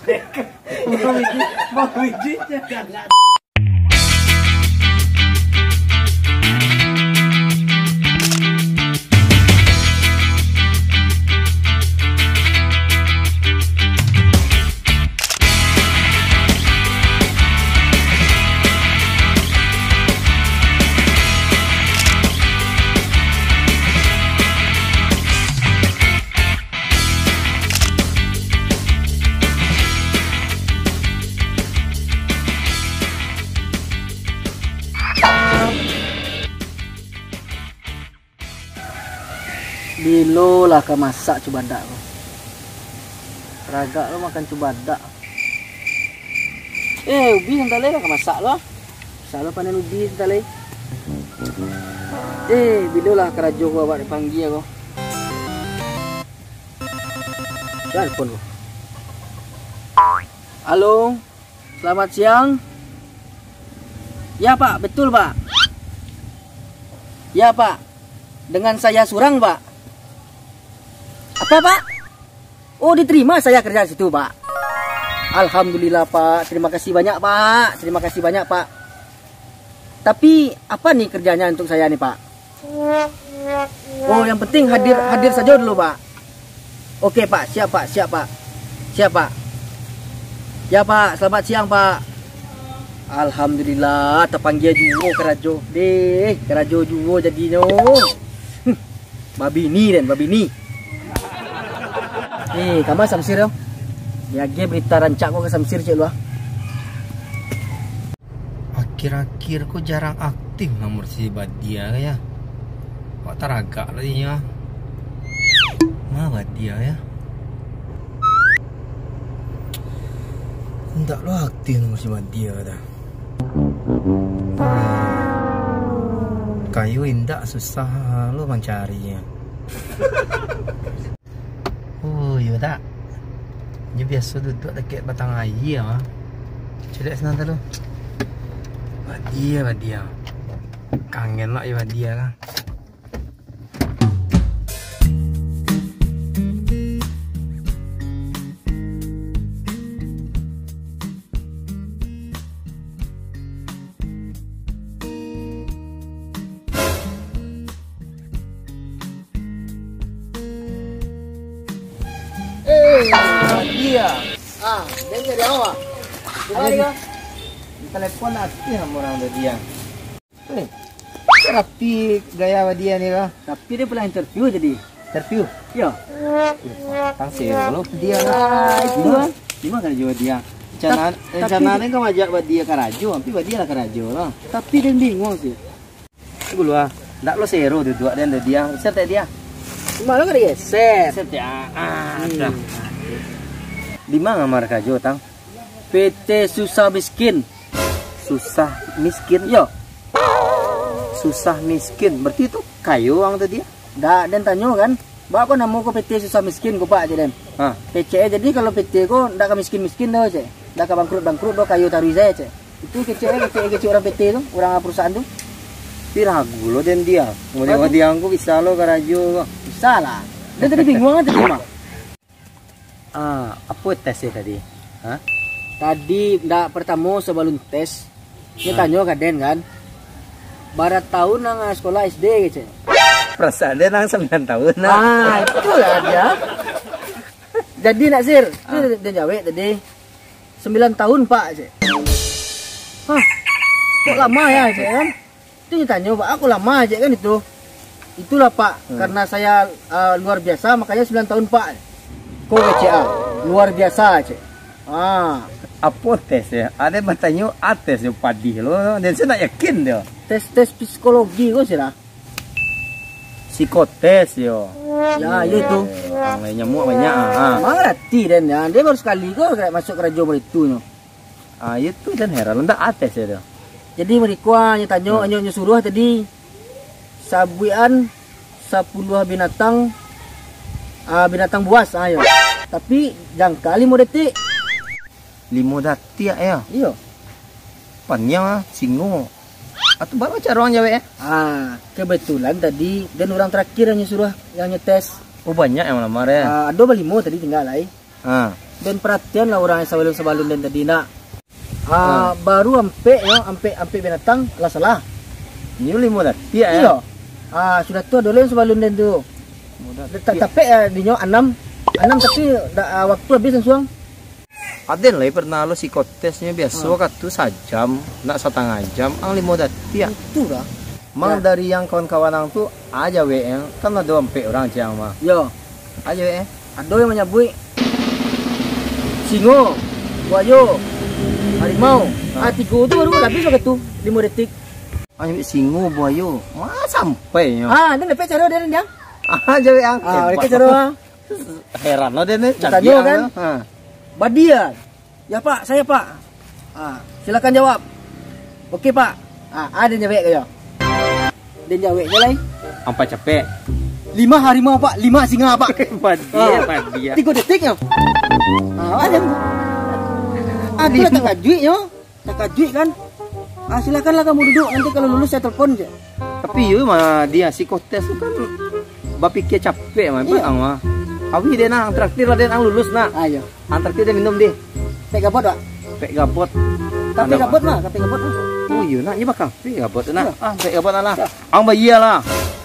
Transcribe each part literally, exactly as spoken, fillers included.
Mau biji, mau biji. Bilo lah ka masak cubadak ko. Ragak lo makan cubadak. Eh, ubi santa lai lah ka masak lo. Masak lo panen ubi santa lai. Eh, bilo lah karajo ko awak dipanggia ko. Telepon ko. Halo. Selamat siang. Ya, Pak, betul, Pak. Ya, Pak. Dengan saya surang, Pak. Apa, Pak? Oh, diterima saya kerja di situ, Pak. Alhamdulillah, Pak. Terima kasih banyak, Pak. Terima kasih banyak, Pak. Tapi, apa nih kerjanya untuk saya nih, Pak? Oh, yang penting hadir, hadir saja dulu, Pak. Oke, Pak. Siap, Pak. Siap, Pak. Siap, Pak. Ya, Pak. Selamat siang, Pak. Alhamdulillah, tapanggia juo karajo. Deh, karajo juo jadinyo. Hmm, babini den, babini. Eh, kama Samsir yo? Diagiah berita rancak ko ka Samsir, cek lu ah. Akhir-akhir ko jarang aktif nomor si Badia ko, ya. Awak taragak lah inyo, ah. Ma Badia, ya? Indak lo aktif nomor si Badia ko dah. Kayo indak, susah lo mancarinyo. Oh, iyo tak? Nyo biaso duduak dakek batang aia, ah. Cubo liek sinan tu. Badia, Badia. Kangen lah yo Badia lah. Eh, Badia. Ah, den cari awak. Di ma den? Telepon aktif samo urang tadi, ah. Eh, rapi gaya Badia ni, kah? Tapi dia pernah interview tadi. Interview? Yo. Eh, tang sero lo dia. Ah, itu, ah. Di ma karajo Badia? Rencana, tap-, rencana tapi ni kau ajak Badia karajo, tapi Badia lah karajo lah. Tapi den bingung sih. Tunggu lu, ah. Ndak lo sero duduak den, dia. Bisa tak dia? Cuma lo kada geser. Bisa tak? Ah, hmm, dah. Di ma kamar karajo, Tang? P T Susah Miskin. Susah miskin? Yo. Susah miskin. Berarti itu kayo urang tadi, ya? Ndak, den tanyo kan. Baa ko namo ko P T Susah Miskin ko, Pak, cek den. Ha. Kecek e, jadi kalau P T ko ndak ka miskin-miskin doh, cek. Ndak ka bangkrut-bangkrut doh, kayo taruih sajo, cek. Itu kecek e, kecek e, kecek urang P T tu, urang perusahaan tu. Tapi ragu lo den dia. Kemudian dia angku bisa lo karajo ko. Bisa lah. Den tadi bingung kan tadi mah. Ah, apo tes e tadi? Ha? Tadi ndak, pertamo sabalun tes, nyo tanyo ka den kan. Bara taun ang sakolah S D kecek. Perasaan den ang sambilan taun nah. Ah, itulah dia. Jadi nak Sir, tu den jawek tadi. Sambilan taun, Pak, cek. Hah? Kok lama ya, cek kan? Tu nyo tanyo, Pak, kok lama, cek kan itu. Itulah, Pak, karena saya, ah, luar biasa, makanya sambilan taun, Pak. Kok kecek ah, luar biasa, cek. Ah. Apo tes e? Ado batanyo ates yo padih lo. Den se ndak yakin dio. Tes-tes psikologi ko sih lah. Psikotes yo. Ya, iyo tu. Eh, ang lai nyamuak banyak, ah. Mangarati den ya. Dia baru sekali ko masuk karajo baritu nyo. Ah, iyo tu den heran, ndak ates yo tu. Jadi mariko, ah, nyo tanyo, nyo, nyo suruah tadi sabuikan sapuluah binatang, ah, binatang buas, ah, yo. Tapi jangka limo detik. Limo detik, yo? Iyo. Paniang, ah, singo. Atu baa caro ang jawek, eh? Ah, kebetulan tadi den urang terakhir yang nyo suruah, yang nyo tes. Oh, banyak yang malamar, eh? Ah, ado balimo tadi tingga lai. Ah. Den paratianlah urang nan sabalun-sabalun den tadi, nak. Ah, baru ampek, yo, ampek, ampek binatang lah salah. Nyo limo datiak, yo? Iyo. Ah, sudah tu ado lai nan sabalun den tu. Ta-, tapek, ah, dinyo anam. Anam tapi da-, ah, waktu abih lansuang. Aden lai pernah lo psikotesnyo biaso ka tu sajam, nak satangah jam, ang limo datiak. Itu dah. Mang dari yang kawan-kawan ang tu, a jawek ang, kan ado ampek urang ciek ang mah. Yo. A jawek ang. Ado yang manyabuik singo, buayo, harimau. Ah, tigo tu baru habis wakatu, limo detik. Ah, nyabuik singo, buayo. Ma sampai nyo? Ah, den dapek caro den, Jang. Ah, jawek ang. Ah, hebat. Dapek caro, ah. Heran lah den ni, cantik kan? Ha. Badia. "Ya, Pak, saya, Pak." Ah, silakan jawab. "Oke, Pak." Ah, ado jawek ka yo. Den jawek je lai. Ampek capek. "Lima harimau, Pak, lima singa, Pak." Badia, badia. Tigo detik nyo. Ah, ado. Ah, tu lah takajuik nyo. Takajuik kan? "Ah, silakanlah kamu duduk, nanti kalau lulus saya telepon," cek. Tapi iyo mah, dia psikotes tu kan bapikia capek mah, iyo. Ang mah. Abih den, ang traktir lah den, ang lulus nak. Ah, iyo. Ang traktir den minum deh. Pek gabot, Pak? Pek gabot. Tape gabot mah, tape gabot mah. Oh iyo nak, iyo bakape gabot tu nak. Iyo. Ah, pek gabot lah. Iyo. Ang bayia lah.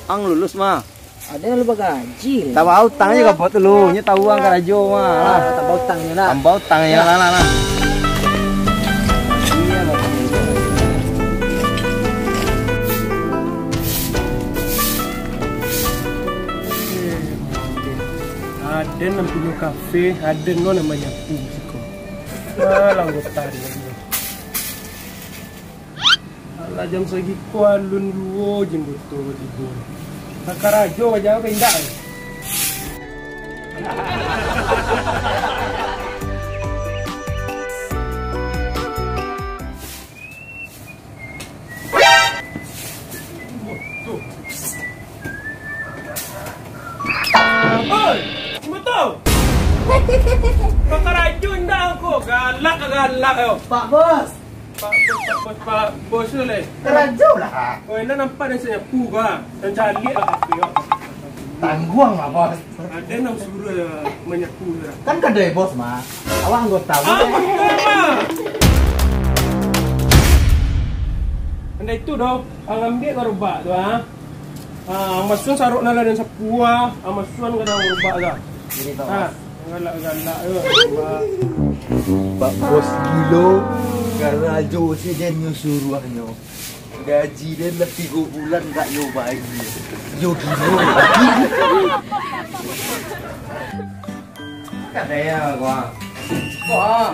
Ang lulus mah. Ado nan lu bagaji. Tambah utang ajo gabot tu lu. Nyo tahu ang karajo mah. Ah, tambah utang nyo lah. Tambah utang nyo lah, lah, lah. Aden nan punyo kafe, aden lo nan manyapu siko. Alah, anggota dia. Alah, jam sagiko alun juo jimboto tibo. Nak karajo ka jauah ka indak? Oi, jimboto! Ka karajo indak ko? Galak, galak yo. Pak Bos. Pak Bos, Pak Bos, Pak Bos tu lai. Karajo lah. Oh, enda nampak den sajo nyapu ka. Den caliak lah kafe awak. Tangguang lah, Bos. Aden nan suruah manyapu tu lah. Kan kadai Bos mah. Awak anggota, Bos. Ah, anggota mah. Enda itu doh, ang ambiak garobak tu, ah. Ah, ang masuakan sarok nan lah den sapu, ah. Ang masuakan ka dalam garobak tu. Jadi, Pak Bos. Ah. Galak-galak tu. Pak Bos gilo, karajo se den nyo suruahnyo. Gaji den lah tigo bulan dak nyo bayia. Yo gilo. Kadai ko, ah. Ko, ah.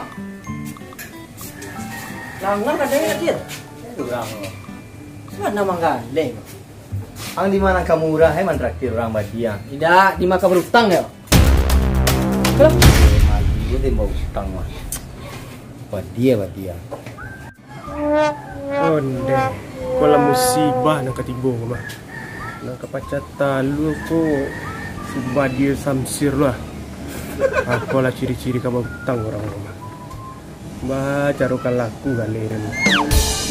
Langah kadai, Cil. Kurang lo. Mano manggaleh? Ang di ma ka murah, eh, mantraktir urang badia. Indak, di ma ka barutang yo. Malu den bautang mah. Badia, badia. Ondeh, ko lah musibah nan katibo ko mah. Nan kapacah talu ko si Badia Samsir lah. Apolah ciri-ciri ka bautang urang ko mah. Bacaro ka laku galeh den.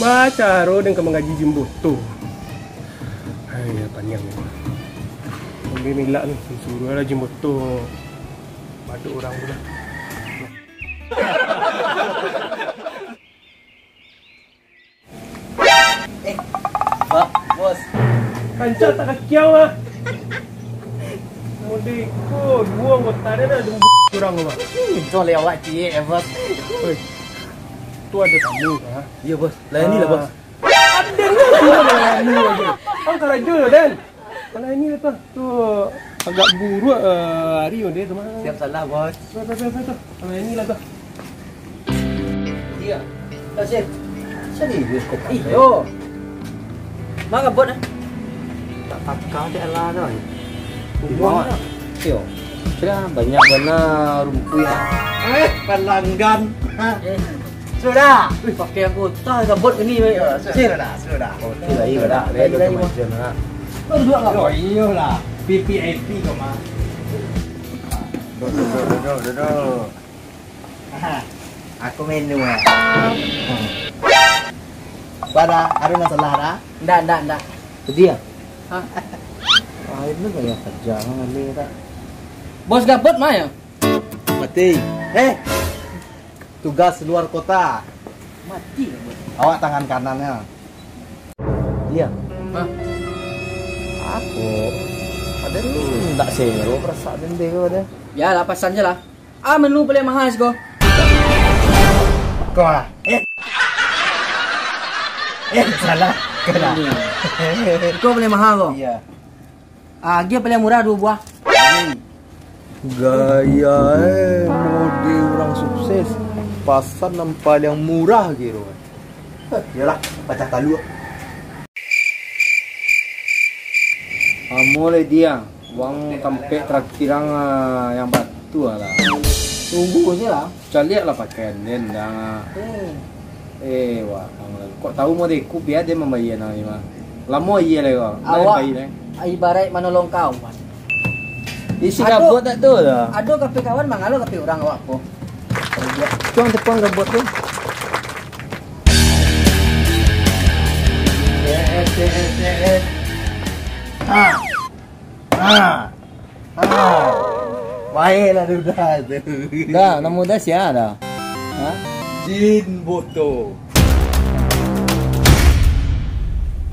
Bacaro den ka manggaji jimboto. Hai, paniang ni. Ambil milak ni, suruah lah jimboto. Badok urang tu lah. Eh, Pak, Bos. Kancak tak kakiau ah. Mode ko duo anggota dia nak dunggu kurang apa? Itu oleh awak ciek ya, Bos. Oi. Tu ada tamu kah? Iya, Bos. Layani lah, Bos. Ada ni sudah layani aja. Kau karajo ya, Dan? Kalau ini apa? Tu agak buruk eh, hari dia tu mah. Siap salah, Bos. Betul, betul, betul. Kalau ini lah tu. Iya. Tasir. Serius kau. Iyo. Manga buat ah? Tak takah cak lah tu. Buang lah. Yo. Sudah banyak bana rumpui ah. Eh, pelanggan. Sudah. Wih, pakai anggota gabut ni. Yo, sudah, sudah, sudah. Oke lah, iya lah. Lain, lain, lain. Baru dua lah. Yo, iyalah. V V I P kau mah. Duduk, duduk, duduk, duduk. Aha. Aku menu ah. Pada, ada masalah dah? Ndak, ndak, ndak. Sedih ah? Hah? Ah, ini banyak kerja kali tak? Bos gabut mah ya? Mati. Eh, tugas luar kota. Mati lah, Bot. Awak tangan kanannya. Dia. Hah? Aku. Ada ni tak sero perasaan dia ke ada? Ya lah, pasan je lah. Ah, menu paling mahal siko. Kau ah. Eh. Eh, salah. Kena. Kau paling mahal ko. Iya. Ah, agiah paling murah dua buah. Gaya eh, mode urang sukses. Pasan nan paling murah kiro. Heh, iyolah, pacah talu. Amo lai dia, wang tampek traktir ang, ah, yang batu lah. Tunggu se lah. Caliak lah pakaian den, dang. Hmm. Eh, wah, kok tahu mode ku, bia den mambayia nang ni mah. Lamo iya lai ko. Awak ibarat manolong kawan. Isi kabut tak tu dah. Ado kape kawan mangalo kape urang awak ko. Cuang tepang kabut tu. Eh, eh, eh, eh, eh. Ha. Ha. Ah, baiklah duda tu. Dah, namo dah sia dah? Ha? Jin Boto.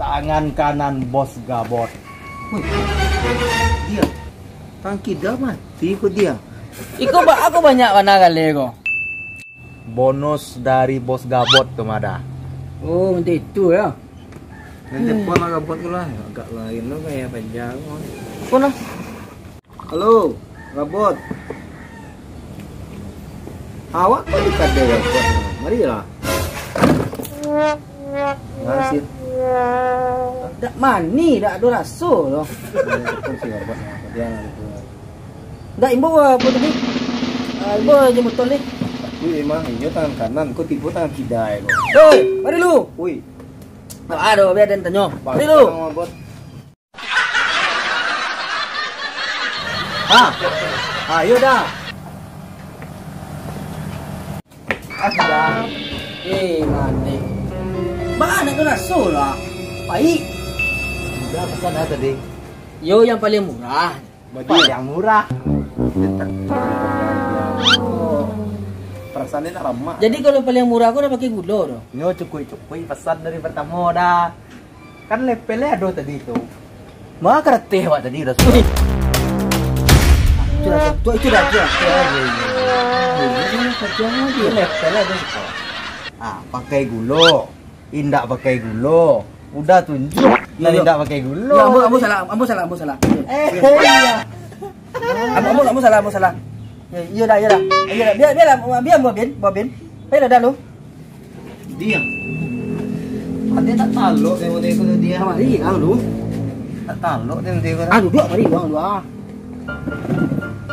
Tangan kanan Bos Gabot. Wih, dia. Tangki dah mati ko dia. Iko ba-, aku banyak bana kali ko. Bonus dari Bos Gabot tu mah dah. Oh, macam itu ya. Nanti pun lah Gabot tu lah. Agak lain tu kayak panjang. Pun lah. Halo, Gabot. Awak kok di kadai Gabot? Marilah. Makasih. Dak mani, dak ado raso tu. Mani tu si Gabot. Dia nak itu. Ndak, imbau apo tadi? Ah, imbau jemputan ni. Tapi emang inyo tangan kanan, kok tibo tangan kida ko. Hei, mari lu. Woi. Ndak ado, bia den tanyo. Mari lu. Bang Mabot. Ha. Ayo dah. Ah, sudah. Eh, manek. Baa nak tu raso lah. Paik. Sudah pesan dah tadi. Yo, yang paling murah. Bagi yang murah. Perasaan dia nak ramak. Jadi kalau paling murah ko dah pakai gulo tu? Nyo cukuik-cukuik pesan dari pertamo dah. Kan lepel ado tadi tu. Ma karateh awak tadi dah sudah. Itu dah, itu, itu dah, itu dah. Itu dah. Ini lepel ado suko. Ah, pakai gulo. Indak pakai gulo. Udah tunjuk. Nan indak pakai gulo. Yo, ambo, ambo salah, ambo salah, ambo salah. Eh, iya. Ambo, ambo, ambo salah, ambo salah. Yo, iyo dah, iyo dah. Iyo dah. Bia, bia lah, bia ambo bin, ambo bin. Ayo dah, dah lu. Dia. Ade tak talok tengok dia tu dia. Kamari, ah, lu. Tak talok tengok dia tu. Ah, duduk mari, bang, dua.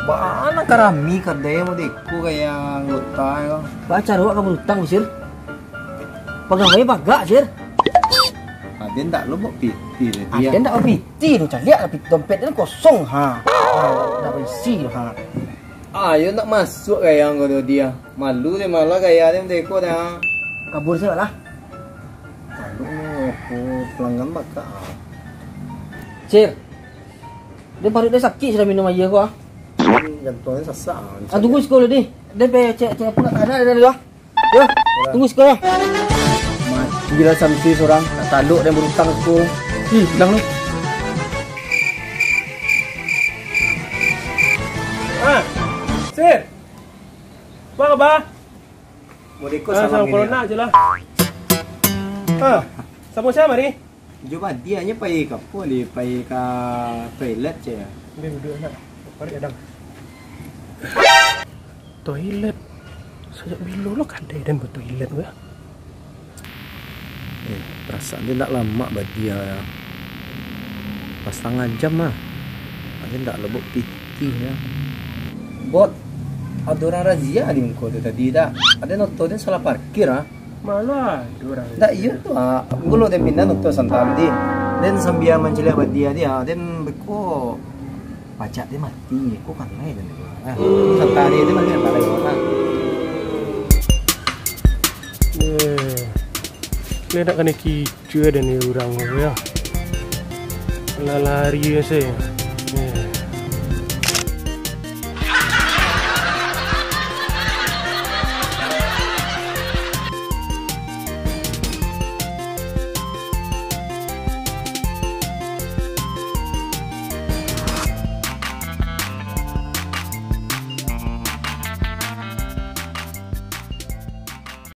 Bana karami kadai mau deko kayak anggota ko. Baca awak ka berutang, Sir. Pagawai bagak, Sir. Aden tak lo bawa piti tadi. Aden tak bawa piti tu, caliak lah piti dompet dia kosong, ha. Ha, tak berisi tu, ha. Ayo nak masuk gaya kau tu dia. Malu dia malah gaya dia macam ko dah. Kabur saja lah. Malu ni aku pelanggan bakak. Sir. Dia paruik dia sakit sudah minum air ko ah. Jantungnya sasak. Ah, tunggu sikit dulu deh. Dia pe cek cek apa nak ada ada dulu ah. Yo, tunggu siko yo. Mati lah Samsi surang, nak taluk dan berutang siko. Ih, pulang lu. Ah, Sir. Apa khabar? Modeko ah, salam salam corona je lah. Ah, sama siapa ni? Jo badia nyo pai ka apo, Li? Pai ka toilet, cek. Ambil duduk nak. Parik kadang. Toilet? Sajak bilo lo kadai den batoilet ko? Eh, perasaan dia ndak lamak badia. Pas satangah jam lah. Dia ndak lebok pitih ya. Bot, ada orang razia di muko tu tadi dak? Ada noto dia salah parkir ah. Malah, ada orang. Ndak, iyo tu ah. Gulo den pindah noto santa tadi. Den sambia mancaliak badia dia, den beko pacak dia mati, ko kanai den. Ah, santa dia, dia mati, kanai orang. Eh, dia nak kena kicua dan dia orang tu ya. Lah lari ya saya.